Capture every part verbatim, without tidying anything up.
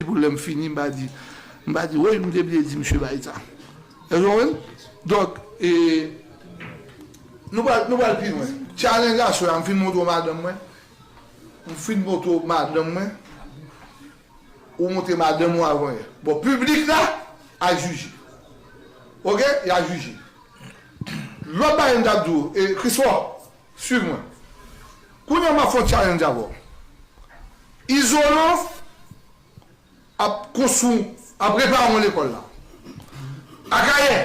Pou lè m fini, m pa di, m pa di, woy, m te bliye di misye bay sa. Èske w konprann? Donk, e, nou pral, nou pral pi lwen. Challenge aswè a, m fin montre w madanm mwen. M fin montre w madanm mwen. Ou montre madanm ou avan yè. Bon, piblik la, a jije. Oke? Y a jije. Lòt bagay m t ap di w, e, Chrisfort, swiv mwen. Kounye a m ap fè yon challenge avè w. Izolan ap konstwi, ap repare yon lekòl la. Akayè,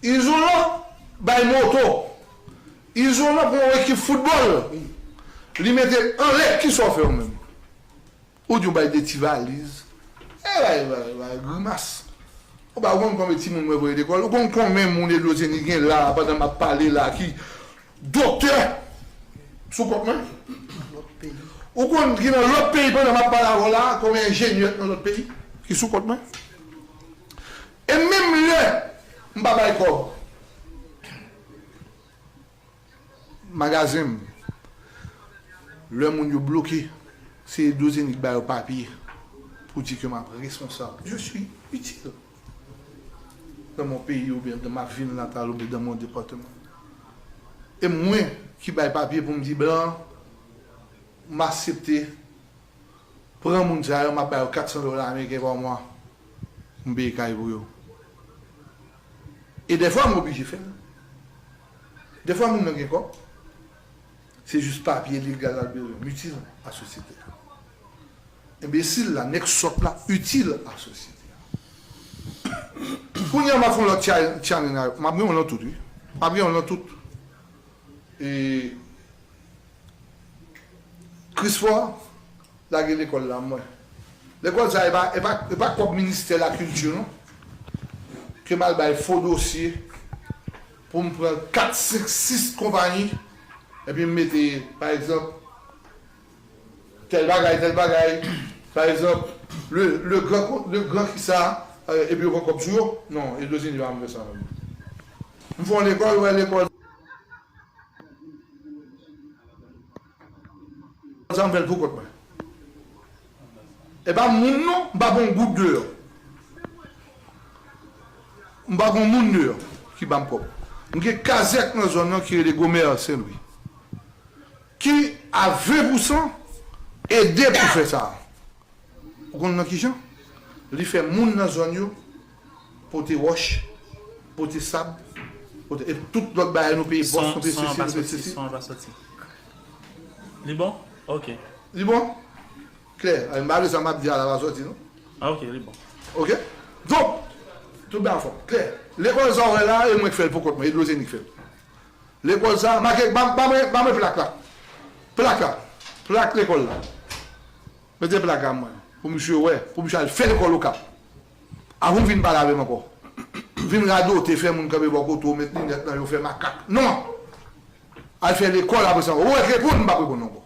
Izolan bay moto. Izolan pran yon ekip foutbòl. Li mete l anlè, kisa w fè w menm? Ou di w bay de ti valiz. E bay, bay, bay, grimas. Ou pa konn konbyen timoun mwen voye lekòl. Ou konn konbyen moun Edozeni gen la, pandan m ap pale la, ki doktè sou kont mwen? Ou konn ki nan lòt peyi pandan m ap pale avè w la, konbyen enjenyè nan lòt peyi ki sou kont mwen? E menm lè m pa bay kòb, magazen m, lè moun yo bloke, se Edozeni ki ba yo papye pou di ke m ap responsab. Je suis utile dans mon pays oubyen dans ma ville natale oubyen dans mon département. E mwen ki bay papye pou m di blan, m aksepte pran moun sa yo, m ap ba yo kat san dola ameriken pa mwa pou m peye kay pou yo. E dèfwa m oblije fè l. Dèfwa moun nan gen kòb. Se jis papye legal l ap bezwen. M itil a sosyete a. Enbesil la, nèg sòt la, itil a sosyete a. Kounye a m ap fè yon lòt challenge, m ap gen yon nan tout, wi. M ap gen yon nan tout. E Chrisfort lage lekòl la, mwen. Lekòl sa, e pa, e pa, e pa kòb ministè lakilti, non. Ke m al bay fo dosye pou m pran kat, senk, sis konpayi, epi m mete, pa egzanp, tèl bagay, tèl bagay, pa egzanp, le, le gran, le gran kisa, e, epi yo pran kòb sou yo. Non, Edozeni pa fè sa menm. M fè yon lekòl, wè lekòl. Sa m fè l pou kont mwen. E pa moun non, m pa gon goud deyò. M pa gon moun deyò ki ban m kòb. M gen kazèk nan zòn nan ki rele Gomè Sen Lwi, ki a ven pousan ede pou fè sa. Ou konn nan ki jan? Li fè moun nan zòn yo pote wòch, pote sab, pote, e tout lòt bagay nou peye bòs, nou peye sesi, nou peye sesi. Son an pa soti. Li bon? Ok. Li bon? Klè. M pa vle sa m ap di a la pa soti, non? Ah, ok, li bon. Ok? Donk, tout bagay anfòm. Klè. Lekòl sa w wè la, e mwen k fè l pou kont mwen, Edozeni k fè l. Lekòl sa, make, ban, ban mwen, ban mwen plak la. Plak la. Plak lekòl la. Mete plak la mwen. Pou misye wè, pou misye al fè lekòl Okap. Avan w vin pale avè m ankò. Vin radote, fè moun kanpe bò kote w, met linèt nan yo, fè makak. Non! Al fè lekòl apre sa. Ou wè k reponn, m p ap reponn ankò.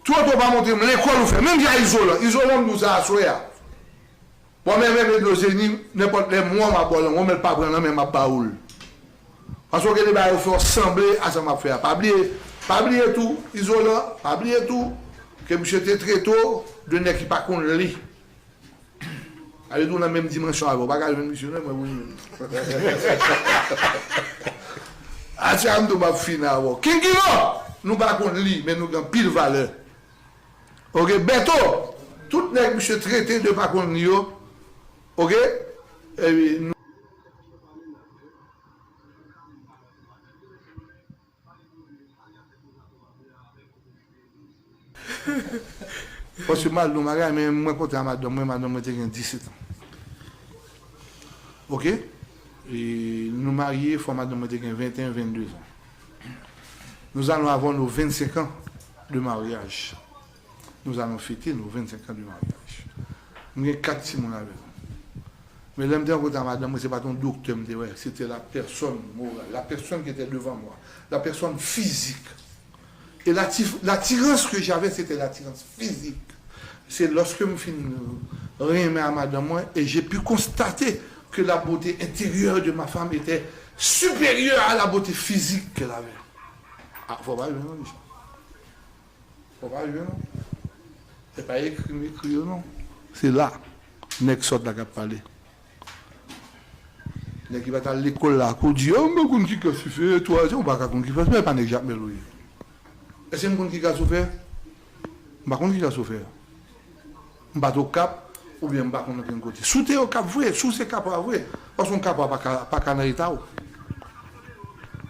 Twò twò pa montre m lekòl ou fè. Menm jan a Izolan. Izolan m di w sa aswè a. Bon, men, men, men, Edozeni, nenpòt lè m wè w, m ap ba w lanmò, men l pa pran nan men m ap ba ou l. Paske w gen de bagay ou fè w sanble a sa m ap fè a. Pa bliye, pa bliye tou, Izolan, pa bliye tou, ke misye te trete w de nèg ki pa konn li. Ale tou nan menm dimansyon avè w, pa ka jwenn misye non, mwen pou jwenn. Atya m tou m ap fini avè w. King Kilo, nou pa konn li, men nou gen anpil valè. Ok, Bèto, tout nèg misye trete de pa konn li yo, ok, epi nou. Paske m al nan bagay, men mwen kontre a madanm mwen, madanm mwen te gen disèt an. Ok? E nou marye, fwa madanm mwen te gen venteyen, vennde zan. Nous allons avoir nos vingt-cinq ans de mariage. Nous allons fêter nos vingt-cinq ans de mariage. M gen kat timoun avè l. Men lè m te rankontre a madanm mwen, se pa t yon doktè m te wè, se te la pèsòn moral, la pèsòn ki te devan mwen, la pèsòn fizik. E lati-, latirans ke j'avais, se te latirans fizik. Se lòske m fin renmen a madanm mwen, e j'ai pu constater que la beauté intérieure de ma femme était supérieure à la beauté physique qu'elle avait. Ah, fò pa jwe non, Richard. Fò pa jwe non. Se pa ekri m ekri yo non. Se la nèg sòt la k ap pale. Nèg ki pa t al lekòl la, kou di, "Oh, m pa konn ki klas li fè, twazyèm, ou pa ka konn ki klas, men pa nèg Jakmèl ou ye." Èske m konn ki klas ou fè? M pa konn ki klas ou fè. M pa t Okap, oubyen m pa konn ankenn kote. Si w te Okap vre, si w se Kapwa vre, paske yon Kapwa pa ka, pa ka nan eta w.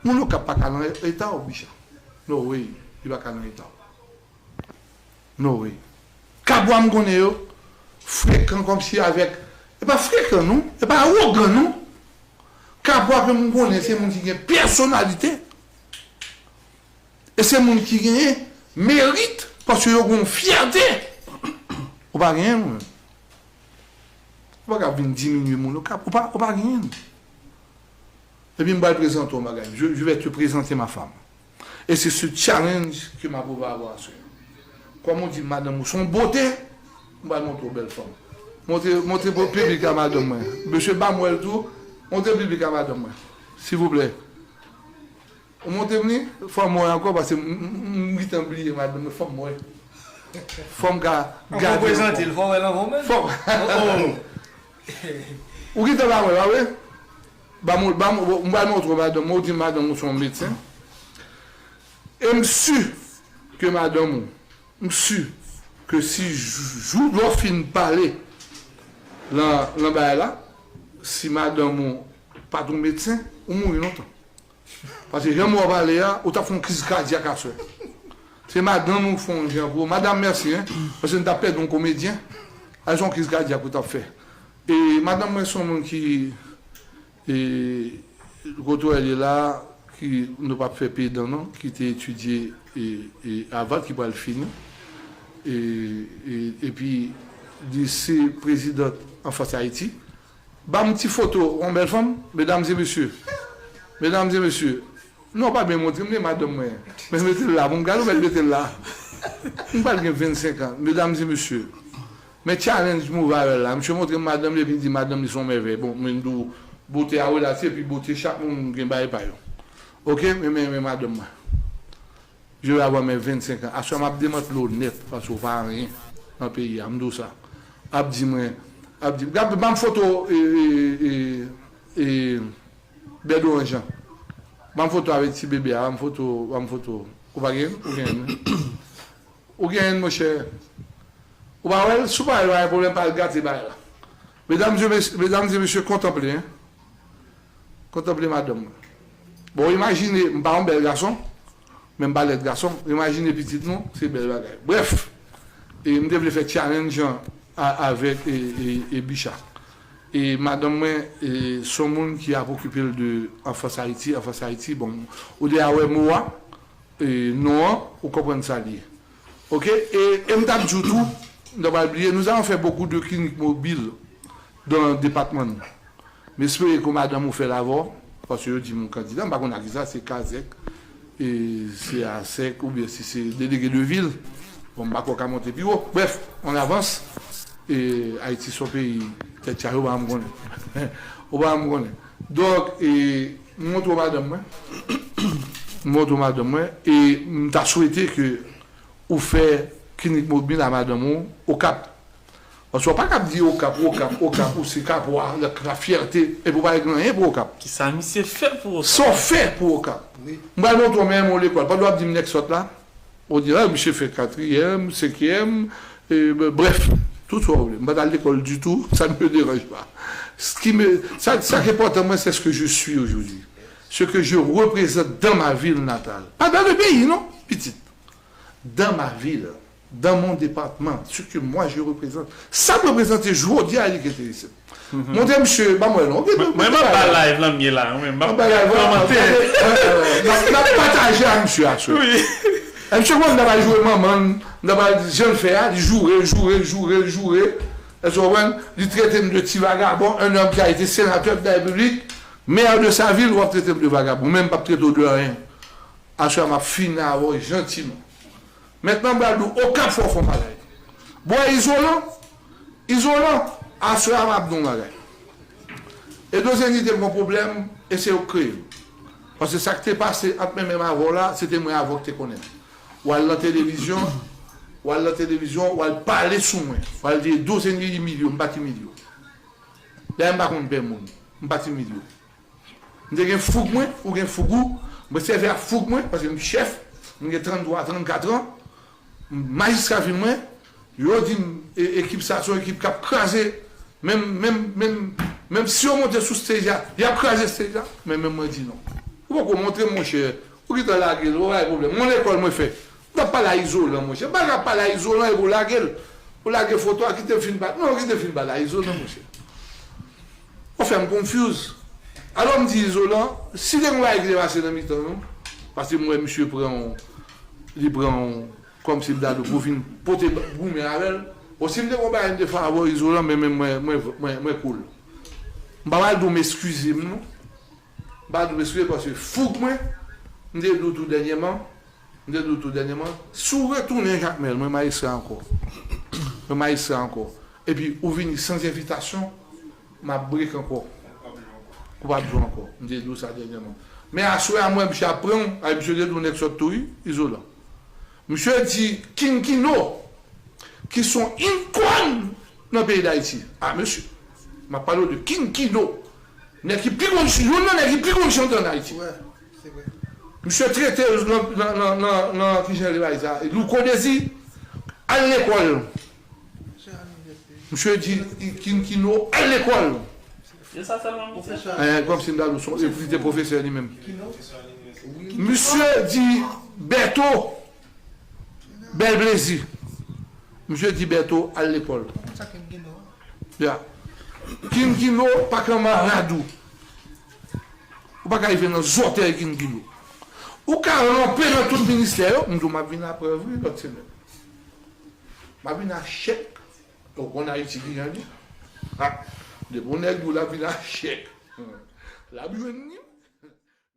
Moun Okap pa ka nan eta w, Bicha. No way, li pa ka nan eta w. No way. Kapwa m konnen yo, frekan kòmsi avèk, e pa frekan non, e pa awogan non. Kapwa ke m konnen, se moun ki gen pèsonalite. E se moun ki genyen merit, paske yo gen yon fyète. Ou pa genyen l, ou menm. Ou pa ka vin diminye moun, ou ka, ou pa, ou pa genyen l. Epi m pral prezante w bagay. Je, je vais te présenter ma femme. Et c'est ce challenge que ma pou va avoir aswè. Kòm ou di, madanm ou se yon bote, m pral montre w bèl fanm. Montre, montre pou piblik a madanm mwen. Mesye, ba m wè l tou. Montre piblik a madanm mwen. Silvouplè. Ou montre m li? Fò m wè ankò, paske m, m, m, m gentan bliye madanm mwen. Fò m wè. Fò m ka gade ankò. An prezante l, fò w wè l ankò menm. Fò m. Ou gentan ba m wè, pa vre? Ba m, ba m, m pral montre w madanm mwen, ou di madanm ou se yon medsen. E m si ke madanm ou, m si ke si jou, jou lè w fin pale lan, lan bagay la, si madanm ou pa t yon medsen, ou mouri lontan. Paske jan m wè w pale a, ou t ap fè yon kriz kadyak aswè. Se madanm ou k fè yon jan pou ou. Madam, mèsi, en. Paske n t ap pèdi yon komedyen. A, se yon kriz kadyak ou t ap fè. E madanm mwen se yon moun ki, e, kote w ye la, ki nou p ap fè pedan non, ki te etidye, e, e, Harvard, ki pral fini. E, e, epi, li se prezidant Anfans Ayiti. Ba m ti foto yon bèl fanm, medam e mesye. Medam e mesye. Non, pa byen montre m li, madanm mwen. Men mete l la, pou m gade ou mèt mete l la. M pral gen vennsenk an, medam e mesye. Men challenge Move avè l la. Misye montre m madanm li, epi l di madanm li se yon mèvèy. Bon, mwen m di w, bote a relatye, epi bote chak moun gen bagay pa yo. Oke, men, men, men madanm mwen. Je vais avoir mes vennsenk ans. Aswè m ap demantle w nèt, paske w pa anyen nan peyi a, m di w sa. Ap di mwen, ap di, gad, ban m foto, e, e, e, e, Bèdo Anjan. Ban m foto avèk ti bebe a, ban m foto, ban m foto. Ou pa genyen? Ou genyen, wi. Ou genyen, monchè. Ou pa wè l? Si w pa wè l, pa gen pwoblèm, pa al gate bagay la. Medam e mes-, medam e mesye, kontanple, en. Kontanple madanm mwen. Bon, imajine, m pa yon bèl gason, men m pa lèd gason. Imajine pitit nou, se bèl bagay. Brèf, e m te vle fè challenge an a, avèk, e, e, e Bicha. E madanm mwen, e, se yon moun ki ap okipe l de Anfans Ayiti, Anfans Ayiti, bon, ou deja wè mo a, e, non an, ou konprann sa l ye. Oke? E, e m t ap di w tou, m ta pral bliye, nous allons faire beaucoup de cliniques mobiles dans le département. M espere ke madanm ou fè l avè w, paske yo di m yon kandida, m pa konn a kisa, se Kazèk, e se Asèk, oubyen si se delege de vil. Bon, m pa kwè w ka monte pi wo. Brèf, on avance. E Ayiti se yon peyi tèt chaje, ou pa janm konnen. Ou pa janm konnen. Donk, e, m montre w madanm mwen. M montre w madanm mwen. E m ta swete ke ou fè klinik mobil a madanm ou Okap. Paske w pa kab di Okap, Okap, Okap, ou se Kapwa, la, la fyète, epi w pa regle anyen pou Okap. Kisa misye fè pou Okap? Sa w fè pou Okap? Wi. M pral montre w menm yon lekòl. Pandan w ap di m nèg sòt la, ou di, ah, misye fè katriyèm, senkyèm, e, b-, brèf, tout sa w vle. M pa t al lekòl ditou, ça ne me dérange pas. Ce qui me, sa, sa ki enpòtan mwen, c'est ce que je suis aujourd'hui. Ce que je représente dans ma ville natale. Pas dans le pays, non, pitit. Dans ma ville, dans mon département, ce que moi je représente. Sa m reprezante jodi a, li ki enterese m. Montre misye, ba mwen non. Mwen, mwen m ap ba live lan m ye la, mwen m ap kòmante. N ap, n ap pataje a misye aswè. Wi. E misye konn nan pral joure manman l, nan pral di jan l fè a, li joure, joure, joure, joure. Èske w konprann? Li trete m de ti vagabon, un homme qui a été sénateur de la République, maire de sa ville, w ap trete m de vagabon. Men m p ap trete w de anyen. Aswè a m ap fini avè w jantiman. Mentnan m pral di w, Okap fò w fè yon bagay. Bò Izolan, Izolan, aswè a m ap di w yon bagay. Edo Zenith te gen yon pwoblèm, e se yo k kreye l. Paske sa k te pase ant mwen menm avè w la, se te mwen avè w k te konnen l. W al nan televizyon, W al nan televizyon, w al pale sou mwen. W al di Edo se li imilye w, m pa t imilye w. Dayè m pa konn pè moun. M pa t imilye w. M te gen foug mwen, ou gen foug ou. Mwen sèvi ak foug mwen, paske m chèf, m gen tranntwa, trannkat an. Majistra vil mwen, yo di m, e- ekip sa se yon ekip k ap kraze. Menm, menm, menm, menm si yo monte sou stage la, y ap kraze stage la. Men menm mwen di non. Ou poko montre m, monchè. Ou gentan lage l, ou bay pwoblèm. Yon lekòl mwen fè. M t ap pale a Izolan, monchè. M pa ka pale a Izolan epi w lage l. Ou lage foto a, kite m fin pale. Non, kite m fin pale a Izolan, monchè. Ou fè m confuse. Alò m di Izolan, si te gen yon bagay ki te pase nan mitan nou, paske m wè misye pran yon, li pran yon, kòmsi m ta di w, pou vin pote goumen avè l. Bon, si m te gen yon bagay m te fè avè w, Izolan, men, men mwen, mwen, mwen, mwen cool. M pa pral di w m eskize m, non. M pa di w m eskize paske foug mwen, m te di w tou dènyèman, m te di w tou dènyèman, si w retounen Jakmèl, mwen majistra ankò. Mwen majistra ankò. Epi ou vini san envitasyon, m ap break ankò. Ou p ap jwe ankò. M te di w sa dènyèman. Men aswè a, m wè misye ap pran w, ay, misye te di w nèg sòt tou, wi, Izolan. Misye di King Kino, ki se yon ikòn nan peyi Dayiti. A, mesye, m ap pale w de King Kino. Nèg ki pi konn, youn nan nèg ki pi konn chante ann Ayiti. Misye trete nan, nan, nan, nan, nan, kijan li bay sa? Louko Dezi, al lekòl. Misye di, King Kino, al lekòl. E sa sèlman misye fè? Eh, kòmsi m ta di w, son, li te pwofesè li menm. Misye di Bèto, Bèl Plezi. Misye di Bèto, al lekòl. Ya. King Kino pa ka malad ou. Ou pa ka rive nan zòtèy King Kino. Ou ka ranpe nan tout ministè yo. M di w m ap vin aprèv wi lòt semèn. M ap vin ak chèk. Ou konn Ayiti kijan li? Ha! Depi yon nèg di w l ap vin ak chèk, l ap jwenn li.